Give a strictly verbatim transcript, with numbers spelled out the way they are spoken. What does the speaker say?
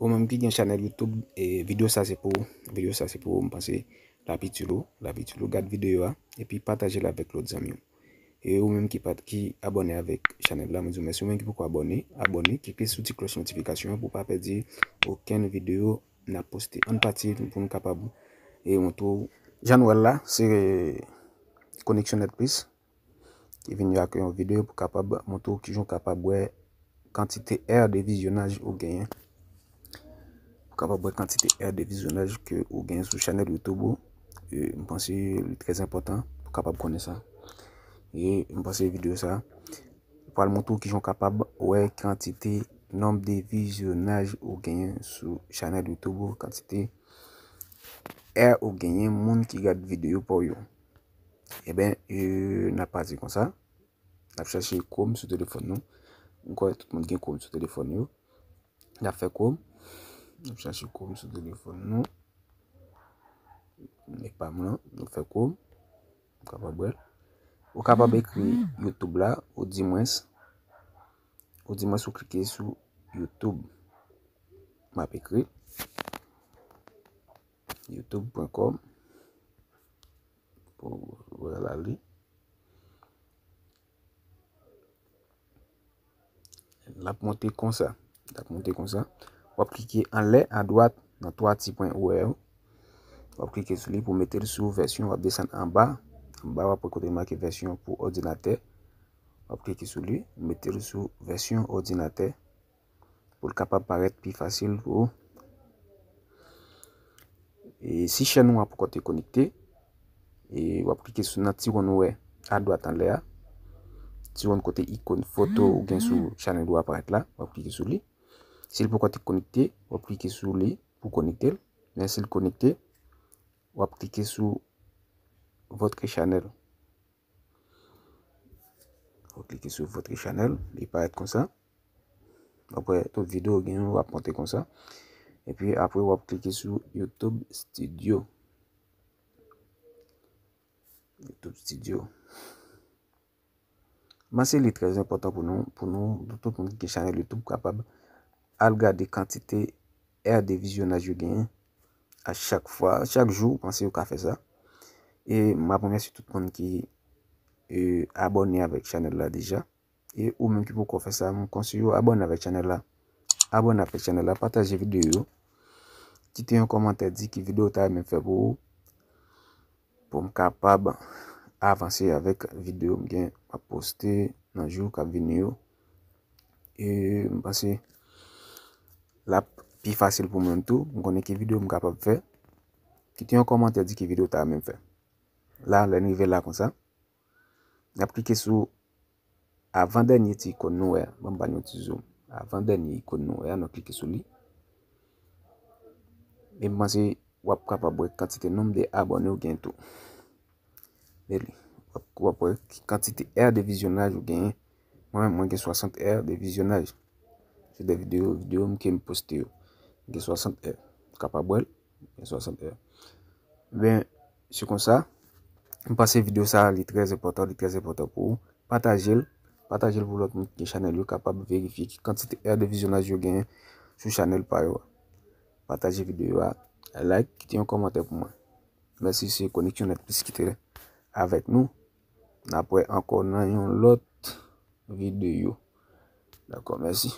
Ou menm ki gen chanèl YouTube, e videyo sa se pou ou, videyo sa se pou ou, m panse l ap itil ou, l ap itil ou, gad videyo a, epi pataje l avèk lòt zanmi w. E ou menm ki pa t, ki abòne avèk chanèl la, mwen di w mèsi. Ou menm ki poko abòne, abòne, klike sou ti klòch notifikasyon an pou w pa pèdi okenn videyo n ap poste. Ann pati pou n kapab, e, montre w. Jan nou wè l la, se Koneksyon Nèt Plis ki vin yo ak yon videyo pou kapab montre w kijan w kapab wè kantite è de vizyonaj ou genyen. Pou kapab wè kantite è de vizyonaj ke ou genyen sou chanèl YouTube ou. E, m panse li trè enpòtan pou kapab konnen sa. E m panse videyo sa pral montre w kijan w kapab wè kantite nonb de vizyonaj ou genyen sou chanèl YouTube ou, kantite è ou genyen, moun ki gad videyo pa w yo. Eben, e, n ap pati konsa. N ap chache Chrome sou telefòn nou. M kwè tout moun gen Chrome sou telefòn yo. N ap fè Chrome. N ap chache Chrome sou telefòn nou. Nèg pa m lan, nou fè Chrome. Ou kapab wè l. Ou kapab ekri YouTube la, ou di mwens, ou di mwens ou klike sou YouTube. M ap ekri youtube pwen kòm pou wè la li. L ap monte konsa. L ap monte konsa. W ap klike anlè, adwat, nan twa ti pwen ou wè yo. W ap klike sou li pou mete l sou vèsyon. W ap desann anba. Anba, w ap wè kote make vèsyon pou òdinatè. W ap klike sou li, mete l sou vèsyon òdinatè pou l kapab parèt pi fasil pou ou. E si chèn ou an poko te konekte, e w ap klike sou nan ti wonn ou wè adwat anlè a. Ti wonn kote ikòn foto ou gen sou chanèl ou a parèt la, w ap klike sou li. Si l poko te konekte, w ap klike sou li pou konekte l. Men si l konekte, w ap klike sou Votre channel. W ap klike sou Votre channel, li parèt konsa. Apre, tout videyo ou gen yo, w ap monte konsa. Epi apre, w ap klike sou YouTube Studio. YouTube Studio. M panse li trè enpòtan pou nou, pou nou, pou tout moun ki gen chanèl YouTube kapab al gade kantite è de vizyonaj yo genyen a chak fwa, chak jou, m panse yo ka fè sa. E m ap remèsye tout moun ki, e, abòne avèk chanèl la deja. E ou menm ki poko fè sa, m konseye w abòne avèk chanèl la. Abòne avèk chanèl la, pataje videyo yo. Kite yon kòmantè, di ki videyo w ta renmen fè pou ou. Pou m kapab avanse avèk videyo m gen ap poste nan jou k ap vini yo. E m panse l ap pi fasil pou mwen tou. M konnen ki videyo m kapab fè. Kite yon kòmantè, di ki videyo w ta renmen m fè. La, lè n rive la konsa, n ap klike sou avan dènye ti ikòn nou wè a. Ban m ba n yon ti zoom. Avan dènye ikòn nou wè a, nou klike sou li. E m panse w ap kapab wè kantite nonb de abòne ou gen tou. Men li, w ap, w ap wè ki kantite è de vizyonaj ou genyen. Mwen menm, mwen gen swasant è de vizyonaj. Se de videyo, videyo m ke m poste yo. M gen swasant è. Ou kapab wè l, gen swasant è. Ben, se konsa. M panse videyo sa a, li trè enpòtan, li trè enpòtan pou ou. Pataje l. Pataje l pou lòt moun ki gen chanèl yo kapab verifye ki kantite è de vizyonaj yo genyen sou chanèl pa yo a. Pataje videyo a, like, kite yon kòmantè pou mwen. Mèsi, se Koneksyon Nèt Plis ki te avèk nou. N ap wè ankò nan yon lòt videyo. Dakò, mèsi.